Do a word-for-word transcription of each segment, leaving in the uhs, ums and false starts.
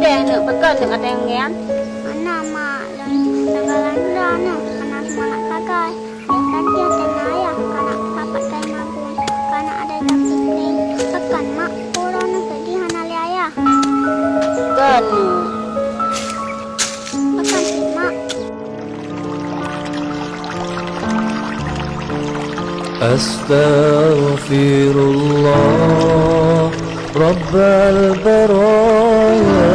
Deh, neuk peugah neuk kata nyang nyan. Hana, Mak, lôn teugalan droeneuh, hana seumangat sagai. Deh, ka jeuet teuma ayah, ka na sapat kain magun, ka na adai sapi kuning. Pakon, Mak, uroe nyoe seudeh hana lé ayah? Kon, Mak. Pakon cit, Mak? أستغفر الله رب البرايا،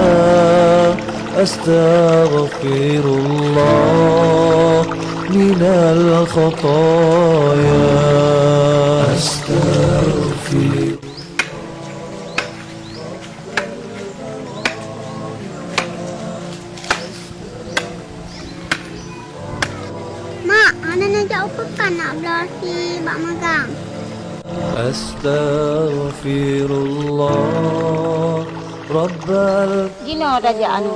أستغفر الله من الخطايا. أستغفر Mak, hana neujak u peukan nak bloe sie bak magang. Astaghfirullah, Rabbal. Jinoe tajak anu.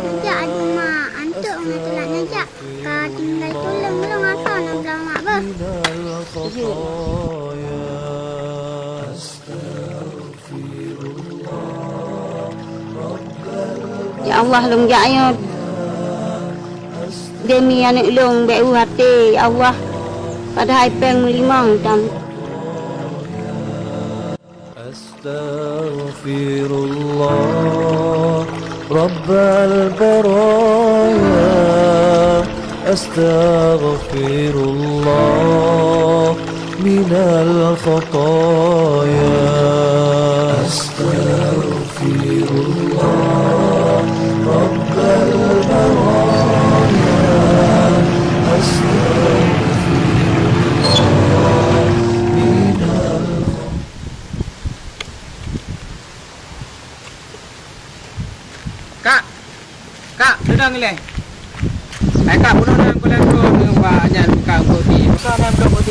Neujak aju, Mak. Antuk ngon teulat neujak. Ka tinggai tuleueng lôn asoe na bloe mak beuh. Jeuet. Ya Allah, lôn jak nyoe demi aneuk lôn bék u até, ya Allah, padahai péng meulimong tam. Astaghfirullah, Rabbal baraya. Astaghfirullah minal khataya. Astaghfirullah, Rabbal baraya. Astaghfirullah minal Kak! Kak, deunang ilée! Hai Kak, bunoe nyan kulée droe nyoe bak nyan Kak, untuk di. Buka nyan blok